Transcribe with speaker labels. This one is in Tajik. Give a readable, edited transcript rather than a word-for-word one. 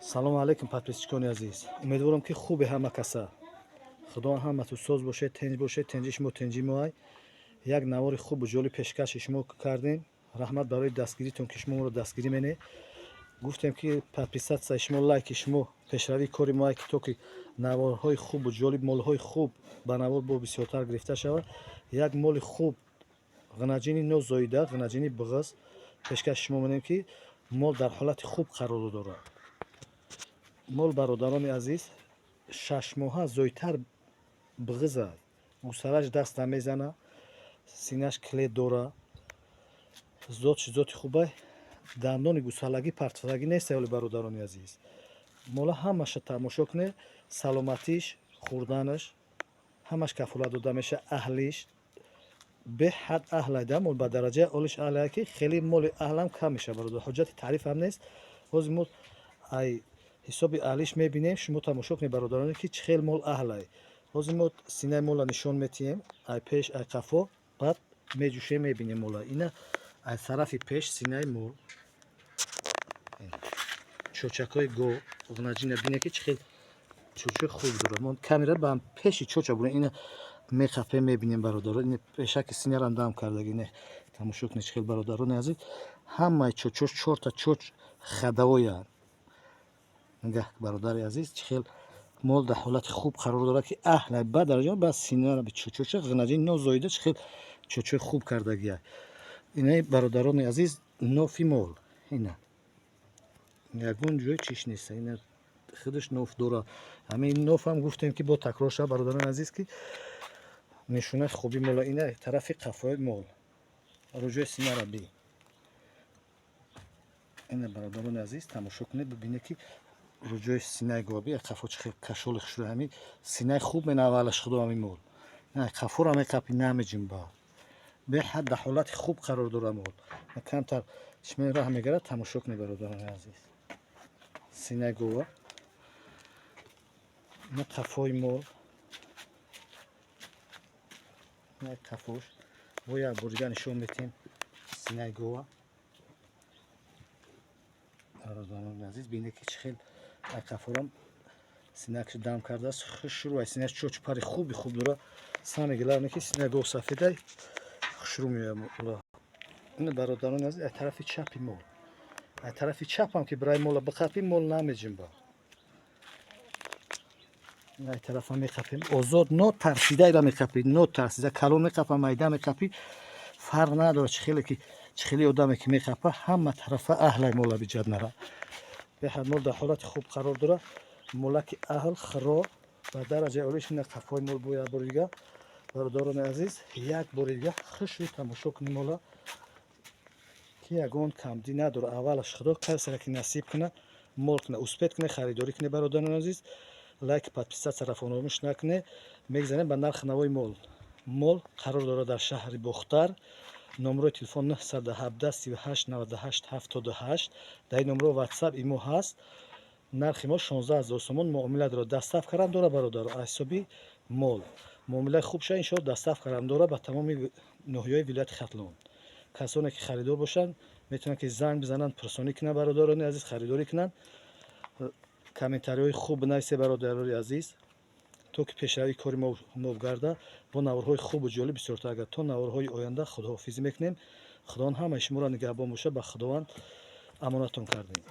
Speaker 1: Салому алейкум, подписчикони азиз. Умедворам, ки хубе ҳама каса. Худованд ҳамату соз бошед, тинҷ бошед. Тинҷи шумо тинҷи моай. Як навори хубу ҷолиб пешкаши шумо кардем. Раҳмат барои дастгиритон, ки шумо моро дастгирӣ менед. Гуфтем, ки подписатсияи шумо, лайки шумо пешравии кори моай, ки то ки наворҳои хубу ҷолиб, молҳои хуб ба навор бо бисёртар гирифта шавад. Як моли хуб, ғанаҷини нозоида, ғанаҷини буғиз пешкаши шумо менем, ки мол дар ҳолати хуб қарор дорад. Мол, бародарони азиз, 6 моҳа зойтар буғиза. Гусалаш даст намезана, синаш клет дора, зотши зоти хубай, дандони гусалагӣ партфагӣ нест. Оли, бародарони азиз, мола ҳамаша тамошо кунед. Саломатиш, хӯрданаш ҳамаш кафолат дода мешавад. Аҳлиш беҳад аҳлайда. Мол ба дараҷаи олиш аҳлая, ки хеле моли аҳлам кам мешавад, бародар, ҳуҷҷати таърифам нест. Ҳозир мо ай ҳисоби аҳлиш мебинем. Шумо тамошо кунед, бародароне, ки чӣ хел мол аҳлай. Ҳозир мо синаи мола нишон метиҳем, ай пеш, ай қафо, баъд меҷӯшем, мебинем мола. Ина ай тарафи пеш синаи мол, чочакҳои гов ғнаҷина. Бине, ки чӣ хел чочои хуб дорад. Мо камера ба пеши чоча бурем, ина меқафем, мебинем, бародаро. Ина пешаки синарам дам кардаги. Ина тамошо кунед, чӣ хел, бародарони азиз, ҳамаи чочош, чорта чоч хадавоянд. Нигаҳ, бародари азиз, чӣ хел мол дар ҳолати хуб қарор дорад, ки аҳлай ба дараҷа ба синара чочоша ғнаҷини нозоида, чӣ хел чочои хуб кардагия. Инаи, бародарони азиз, нофи мол. Ина ягон ҷой чиш нест, ина худаш ноф дора. Ҳамин нофам гуфтем, ки бо такрор шавад, бародарони азиз, ки нишонаи хуби мола. Ина тарафи қафои мол, рӯҷои синара би. Ина, бародарони азиз, тамошо кунед, бибинед, ки рӯҷои синаи гоби қафо чӣ хел кашоли хушрӯ. Ҳамин синаи хуб менавалаш худо ҳамин мол. Қафоро меқапи, намеҷунба. Беҳад дар ҳолати хуб қарор дора мол. Камтар чишмаи раҳ мегарад. Тамошо кунед, бародарони азиз, синаи гова. Ина қафои мол, ина қафош. Бо як бор дига нишон метиҳем синаи гова. Бародарони азиз, бинед, ки чӣ хел ай қафорам синакш дам кардааст, хушрӯ. Ай синаш чочу пари хуби хуб дора. Самое главное, ки синаи гов сафедай, хушрӯ меояд. Ина, бародарони азиз, ай тарафи чапи мол, ай тарафи чапам ки барои мола биқапӣ, мол намеҷунба. Ай тарафа меқапем, озод, нотарсидаира меқапӣ, нотарсида. Калон меқапа, майда меқапӣ, фарқ надорад. Чӣ хеле ки чӣ хеле одаме ки меқапа, ҳама тарафа аҳлай мола биҷад нара. Беҳад мол дар ҳолати хуб қарор дорад. Молаки аҳл, хиро ба дараҷаи олиш. Ина қафои мол бо як бори дига, бародарони азиз, як бори дига хушрӯ тамошо кунем мола, ки ягон камдӣ надорад. Аввалаш худо касеро ки насиб кунад, мол кунад, успеть кунед, харидорӣ кунед. Бародарони азиз, лайк, подписатсияро фаромӯш накунед. Мегзарем ба нархи навои мол. Мол қарор дорад дар шаҳри Бохтар. Номерои телефон 917 38 98 78. Дар ин номеро Ватсап, Имо ҳаст. Нархи мо 16 ҳазор сомон, муомила дорад, доставкарам дора, бародаро. Аз ҳисоби мол муомилаи хуб шава, иншоалло, доставкарам дора ба тамоми ноҳияҳои вилояти Хатлон. Касоне ки харидор бошанд, метавонанд, ки занг бизананд, пурсонӣ кунанд. Бародарони азиз, харидорӣ кунанд. Комментариҳои хуб бинависед, бародарони азиз, то ки пешравии кори мо гарда, бо наворҳои хубу ҷолиб бисёртар гардад. То наворҳои оянда худоҳофизӣ мекунем. Худованд ҳамаи шуморо нигаҳбон бошад. Ба Худованд амонатон кардем.